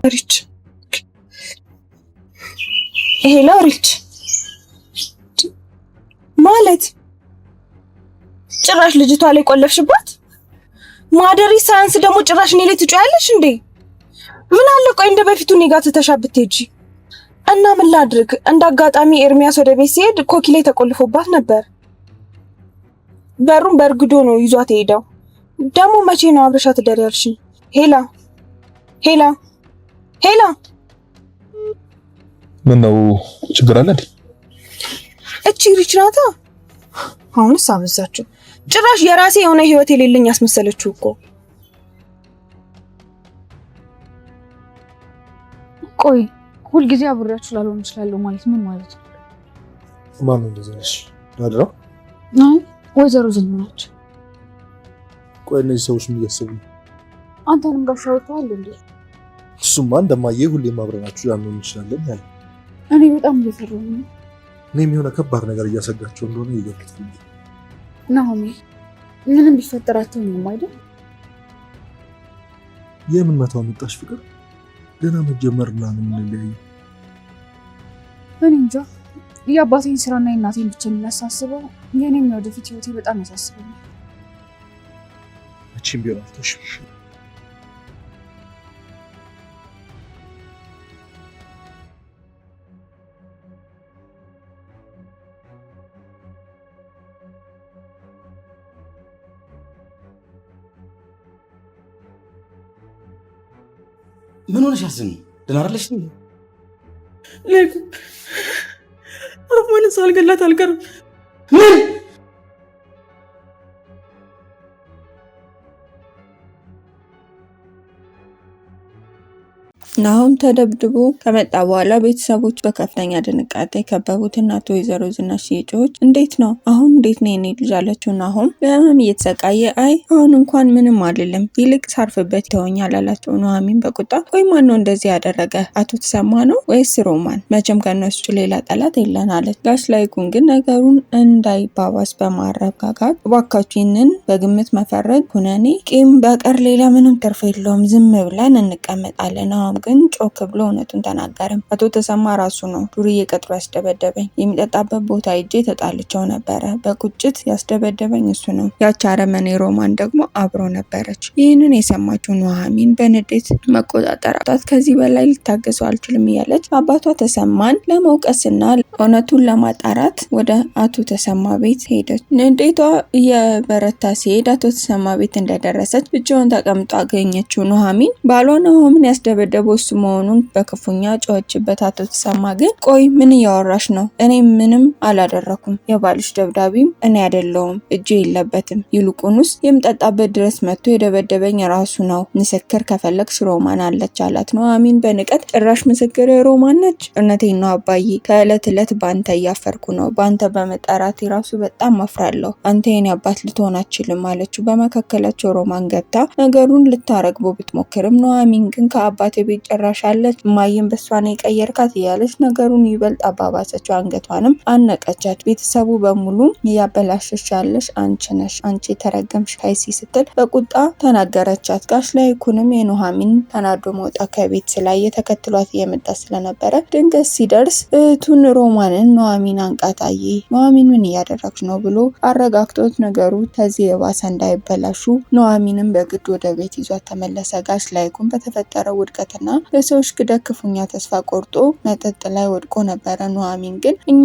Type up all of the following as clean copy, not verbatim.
ሪች፣ hello ሪች ማለት ጭራሽ ልጅቷ ላይ ቆለፍሽባት? ማደሪ ሳያንስ ደግሞ ጭራሽ እኔ ላይ ትጮያለሽ እንዴ? ምን አለ ቆይ እንደ በፊቱ እኔ ጋር ትተሻ ብትሄጂ። እና ምን ላድርግ? እንደ አጋጣሚ ኤርሚያስ ወደ ቤት ሲሄድ ኮኪ ላይ ተቆልፎባት ነበር። በሩን በእርግዶ ነው ይዟት የሄደው። ደግሞ መቼ ነው አብረሻ ትደር ያልሽኝ? ሄላ ሄላ ሄላ፣ ምን ነው ችግር አለ እንዴ? እቺ ሪች ናታ። አሁንስ አበዛችሁ። ጭራሽ የራሴ የሆነ ህይወት የሌለኝ ያስመሰለችው እኮ። ቆይ ሁልጊዜ አብሬያችሁ ላልሆን እችላለሁ ማለት ምን ማለት ነው? ማነው እንደዚህ ነሽ? ናድራ? አይ ወይዘሮ ዝና ናቸው። ቆይ እነዚህ ሰዎች ምን እያሰቡ ነው? አንተንም ጋሻ ወጥተዋል እንዴ? እሱማ እንደማየ ሁሌም አብረናችሁ ላንሆን እንችላለን ያለ። እኔ በጣም እየፈራሁ ነው። እኔም የሆነ ከባድ ነገር እያሰጋቸው እንደሆነ እየገመትኩኝ ነው። ናሆሜ ምንም ቢፈጠር አትሆኝም አይደል? የምን መተው አመጣሽ ፍቅር? ገና መጀመርና ነው የምንለያየው። እኔ እንጃ። የአባቴን ስራና የእናቴን ብቸኝነት ሳስበው የእኔም የወደፊት ህይወቴ በጣም ያሳስበኛል። መቼም ቢሆን አልተውሽም። ምን ሆነሽ አዝን? ደህና አይደለሽ? አፏን ሳልገላት አልቀርም። ምን ናሆም ተደብድቦ ከመጣ በኋላ ቤተሰቦች በከፍተኛ ድንጋጤ ከበቡት። እናቱ ወይዘሮ ዝናሽ እየጮኸች እንዴት ነው አሁን እንዴት ነው የኔ ልጅ አለችው። ናሆም በህመም እየተሰቃየ አይ አሁን እንኳን ምንም አልልም፣ ይልቅ ሳርፍበት ይተወኛል አላቸው። ኑሐሚን በቁጣ ቆይ ማን ነው እንደዚህ ያደረገ? አቶ ተሰማ ነው ወይስ ሮማን? መቼም ከእነሱ ሌላ ጠላት የለን አለች። ጋሽ ላይኩን ግን ነገሩን እንዳይባባስ በማረጋጋት እባካችሁ ይህንን በግምት መፈረግ ኩነኔ ቂም በቀር ሌላ ምንም ትርፍ የለውም፣ ዝም ብለን እንቀመጣለን። ናሆም ግን ጮክ ብሎ እውነቱን ተናገረ። አቶ ተሰማ ራሱ ነው ዱርዬ ቀጥሮ ያስደበደበኝ። የሚጠጣበት ቦታ ሄጄ ተጣልቸው ነበረ። በቁጭት ያስደበደበኝ እሱ ነው። ያች አረመኔ ሮማን ደግሞ አብሮ ነበረች። ይህንን የሰማችው ኑሐሚን በንዴት መቆጣጠር አቃታት። ከዚህ በላይ ልታገሰው አልችልም እያለች አባቷ ተሰማን ለመውቀስና እውነቱን ለማጣራት ወደ አቶ ተሰማ ቤት ሄደች። ንዴቷ እየበረታ ሲሄድ አቶ ተሰማ ቤት እንደደረሰች ብቻውን ተቀምጦ አገኘችው። ኑሐሚን ባሏ ናሆምን ያስደበደበው እሱ መሆኑን በክፉኛ ጮኸችበት። አቶ ተሰማ ግን ቆይ ምን እያወራሽ ነው? እኔ ምንም አላደረኩም። የባልሽ ደብዳቤም እኔ አይደለሁም፣ እጄ የለበትም። ይልቁንስ የምጠጣበት ድረስ መጥቶ የደበደበኝ ራሱ ነው። ምስክር ከፈለግሽ ሮማን አለች አላት። ኑሐሚን በንቀት ጭራሽ ምስክር ሮማን ነች? እውነቴን ነው አባዬ፣ ከእለት እለት በአንተ እያፈርኩ ነው። በአንተ በመጠራቴ ራሱ በጣም አፍራለሁ። አንተ የኔ አባት ልትሆን አትችልም አለችው። በመካከላቸው ሮማን ገብታ ነገሩን ልታረግቦ ብትሞክርም ኑሐሚን ግን ከአባቴ ቤት ጭራሽ አለች እማዬን በሷ ነው የቀየርካት እያለች ነገሩን ይበልጥ አባባሰችው። አንገቷንም አነቀቻት። ቤተሰቡ በሙሉ እያበላሸሽ ያለሽ አንቺ ነሽ፣ አንቺ የተረገምሽ ከይሲ ስትል በቁጣ ተናገረቻት። ጋሽ ላይኩንም የኑሐሚን ተናዶ መውጣት ከቤት ስላየ ተከትሏት እየመጣ ስለነበረ ድንገት ሲደርስ እህቱን ሮማንን ኑሐሚን አንቃታዬ፣ ኑሐሚን ምን እያደረግሽ ነው ብሎ አረጋግቶት ነገሩ ከዚህ የባሰ እንዳይበላሹ ኑሐሚንን በግድ ወደ ቤት ይዟት ተመለሰ። ጋሽ ላይኩን በተፈጠረው ውድቀትና በሰዎች ክደት ክፉኛ ተስፋ ቆርጦ መጠጥ ላይ ወድቆ ነበረ። ኑሐሚን ግን እኛ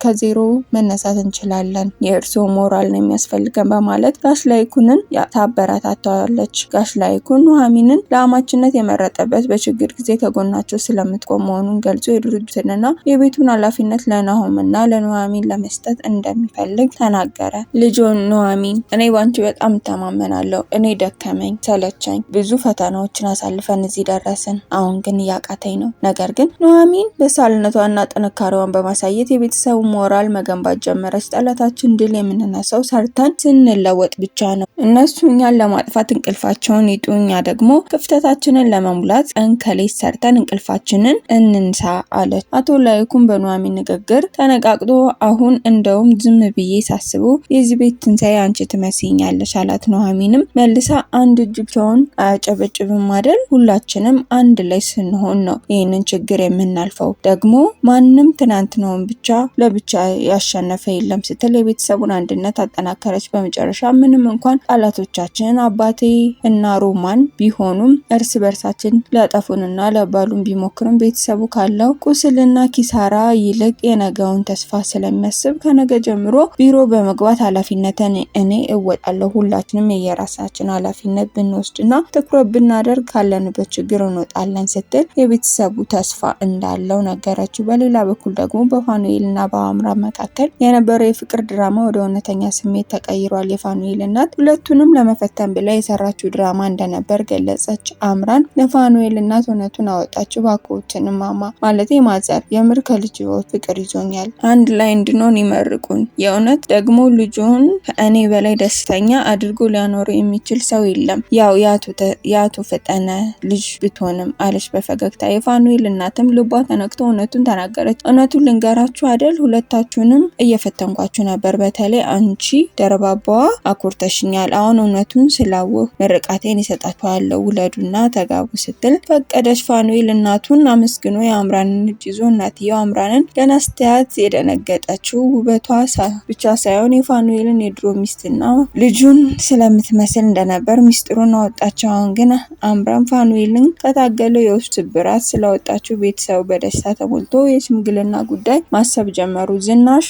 ከዜሮ መነሳት እንችላለን፣ የእርስዎ ሞራል ነው የሚያስፈልገን በማለት ጋሽ ላይኩንን ታበረታታዋለች። ጋሽ ላይኩን ኑሐሚንን ለአማችነት የመረጠበት በችግር ጊዜ ከጎናቸው ስለምትቆም መሆኑን ገልጾ የድርጅቱንና የቤቱን ኃላፊነት ለናሆምና ለኑሐሚን ለመስጠት እንደሚፈልግ ተናገረ። ልጆ ኑሐሚን፣ እኔ ባንቺ በጣም እተማመናለሁ። እኔ ደከመኝ ሰለቸኝ፣ ብዙ ፈተናዎችን አሳልፈን እዚህ ደረስን። አሁን ግን እያቃተኝ ነው። ነገር ግን ኑሐሚን በሳልነቷና ጥንካሬዋን በማሳየት የቤተሰቡ ሞራል መገንባት ጀመረች። ጠላታችን ድል የምንነሳው ሰርተን ስንለወጥ ብቻ ነው። እነሱ እኛን ለማጥፋት እንቅልፋቸውን ይጡ፣ እኛ ደግሞ ክፍተታችንን ለመሙላት ቀን ከሌት ሰርተን እንቅልፋችንን እንንሳ አለች። አቶ ላይኩን በኑሐሚን ንግግር ተነቃቅቶ አሁን እንደውም ዝም ብዬ ሳስበው የዚህ ቤት ትንሳኤ አንቺ ትመስይኛለሽ አላት። ኑሐሚንም መልሳ አንድ እጅ ብቻውን አያጨበጭብም አይደል? ሁላችንም አንድ ላይ ስንሆን ነው ይህንን ችግር የምናልፈው። ደግሞ ማንም ትናንትናውን ብቻ ለብቻ ያሸነፈ የለም ስትል የቤተሰቡን አንድነት አጠናከረች። በመጨረሻ ምንም እንኳን ጠላቶቻችን አባቴ እና ሮማን ቢሆኑም እርስ በርሳችን ሊያጠፉንና ሊያባሉን ቢሞክሩም ቤተሰቡ ካለው ቁስልና ኪሳራ ይልቅ የነገውን ተስፋ ስለሚያስብ ከነገ ጀምሮ ቢሮ በመግባት ኃላፊነትን እኔ እወጣለሁ። ሁላችንም የየራሳችን ኃላፊነት ብንወስድና ትኩረት ብናደርግ ካለንበት ችግር እንወጣለን ስትል የቤተሰቡ ተስፋ እንዳለው ነገረችው። በሌላ በኩል ደግሞ በፋኑኤልና በአምራን መካከል የነበረው የፍቅር ድራማ ወደ እውነተኛ ስሜት ተቀይሯል። የፋኑኤል እናት ሁለቱንም ለመፈተን ብላ የሰራችው ድራማ እንደነበር ገለጸች። አምራን ለፋኑኤል እናት እውነቱን አወጣች። እባክዎትን ማማ፣ ማለቴ ማዘር፣ የምር ከልጅዎ ፍቅር ይዞኛል፣ አንድ ላይ እንድንሆን ይመርቁን። የእውነት ደግሞ ልጁን ከእኔ በላይ ደስተኛ አድርጎ ሊያኖሩ የሚችል ሰው የለም፣ ያው የአቶ ፈጠነ ልጅ ብትሆንም አለች በፈገግታ። የፋኑኤል እናትም ልቧ ተነክቶ እውነቱን ተናገረች። እውነቱን ልንገራችሁ አይደል፣ ሁለታችሁንም እየፈተንኳችሁ ነበር። በተለይ አንቺ ደረባባዋ አኩርተሽኛል። አሁን እውነቱን ስላወቅሁ ምርቃቴን እሰጣችኋለሁ፣ ውለዱና ተጋቡ ስትል ፈቀደች። ፋኑኤል እናቱን አመስግኖ የአምራንን እጅ ይዞ እናትየው አምራንን ገና ስትያት የደነገጠችው ውበቷ ብቻ ሳይሆን የፋኑኤልን የድሮ ሚስትና ልጁን ስለምትመስል እንደነበር ሚስጥሩን አወጣቸው። አሁን ግን አምራን ፋኑኤልን ከታገለው የውስጥ ስብራት ስላወጣችው ቤተሰቡ በደስታ ተሞልቶ የሽምግልና ጉዳይ ማሰብ ጀመሩ። ዝናሽ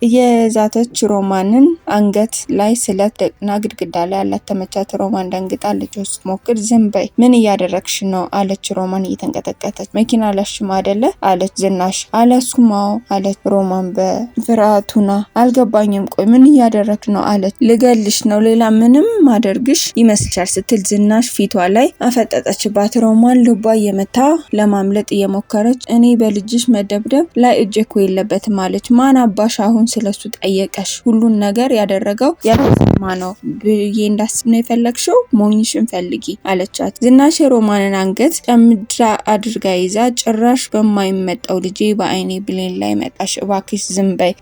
እየዛተች ሮማንን አንገት ላይ ስለት ደቅና ግድግዳ ላይ አላተመቻት። ሮማን ደንግጣ ልጆች ስትሞክር ዝም በይ ምን እያደረግሽ ነው አለች ሮማን እየተንቀጠቀጠች። መኪና አልያዝሽም አደለ አለች ዝናሽ። አልያዝኩም አዎ አለች ሮማን በፍርሃቱና። አልገባኝም ቆይ ምን እያደረግሽ ነው አለች። ልገልሽ ነው ሌላ ምንም ማደርግሽ ይመስልሻል ስትል ዝናሽ ፊቷ ላይ አፈጠጠችባት። ሮማን ልቧ እየመታ ለማምለጥ እየሞከረች እኔ በልጅሽ መደብደብ ላይ እጄ እኮ የለበትም አለች። ማን አባሽ አሁን ስለሱ ጠየቀሽ? ሁሉን ነገር ያደረገው ያልሰማ ነው ብዬ እንዳስብ ነው የፈለግሽው? ሞኝሽን ፈልጊ አለቻት። ዝናሽ የሮማንን አንገት ጨምድራ አድርጋ ይዛ ጭራሽ በማይመጣው ልጄ በአይኔ ብሌን ላይ መጣሽ። እባክሽ ዝም በይ፣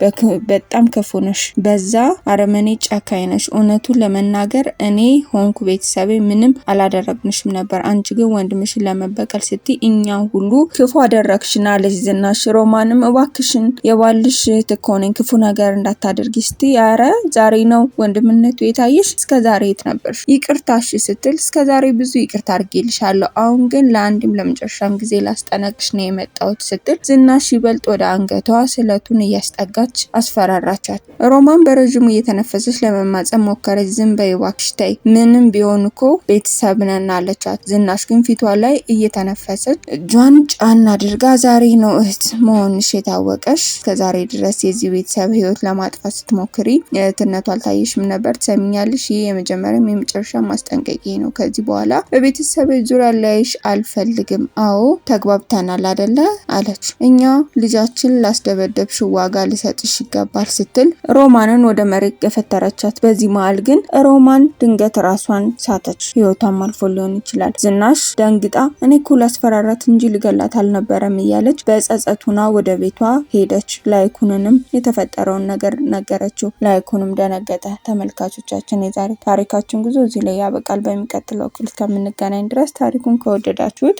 በጣም ክፉ ነሽ፣ በዛ አረመኔ ጨካኝ ነሽ። እውነቱን ለመናገር እኔ ሆንኩ ቤተሰቤ ምንም አላደረግንሽም ነበር። አንቺ ግን ወንድምሽን ለመበቀል ስትይ እኛ ሁሉ ክፉ አደረግሽን አለች ዝናሽ። ሮማንም እባክሽን የባልሽ እህት እኮ ነኝ ክፉ ነገር እንዳታደርጊ ስትይ ኧረ ዛሬ ነው ወንድምነቱ የታየሽ? እስከ ዛሬ የት ነበርሽ? ይቅርታሽ ስትል እስከ ዛሬ ብዙ ይቅርታ አድርጌልሻለሁ፣ አሁን ግን ለአንድም ለመጨረሻም ጊዜ ላስጠነቅሽ ነው የመጣሁት ስትል ዝናሽ ይበልጥ ወደ አንገቷ ስለቱን እያስጠጋች አስፈራራቻት። ሮማን በረዥሙ እየተነፈሰች ለመማፀን ሞከረች። ዝም በይ እባክሽ ተይ፣ ምንም ቢሆን እኮ ቤተሰብ ነን አለቻት። ዝናሽ ግን ፊቷ ላይ እየተነፈሰች እጇን ጫን አድርጋ ዛሬ ነው እህት መሆንሽ የታወቀሽ፣ ከዛሬ ድረስ የዚህ ቤተሰብ ህይወት ለማጥፋት ስትሞክሪ እህትነቱ አልታየሽም ነበር። ትሰሚኛለሽ? ይህ የመጀመሪያም የመጨረሻ ማስጠንቀቂያ ነው። ከዚህ በኋላ በቤተሰብ ዙሪያ ላይሽ አልፈልግም። አዎ ተግባብተናል አደለ አለች። እኛ ልጃችን ላስደበደብሽ ዋጋ ልሰጥሽ ይገባል ስትል ሮማንን ወደ መሬት ገፈተረቻት። በዚህ መሃል ግን ሮማን ድንገት ራሷን ሳተች። ህይወቷም አልፎ ሊሆን ይችላል። ዝናሽ ደንግጣ እኔ እኮ ላስፈራራት እንጂ ልገላት አልነበረም እያለች በጸጸቱና ወደ ቤቷ ሄደች። ላይኩንንም የተፈጠረውን ነገር ነገረችው። ላይኩንም ደነገጠ። ተመልካቾቻችን የዛሬ ታሪካችን ጉዞ እዚህ ላይ ያበቃል። በሚቀጥለው ክፍል እስከምንገናኝ ድረስ ታሪኩን ከወደዳችሁት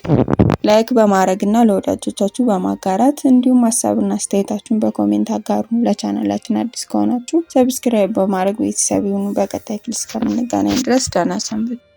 like በማድረግ እና ለወዳጆቻችሁ በማጋራት እንዲሁም ሀሳብና አስተያየታችሁን በ comment አጋሩ። ለቻናላችን አዲስ ከሆናችሁ subscribe በማድረግ ቤተሰብ ይሁኑ። በቀጣይ ክፍል እስከምንገናኝ ድረስ ደህና ሰንብቱ።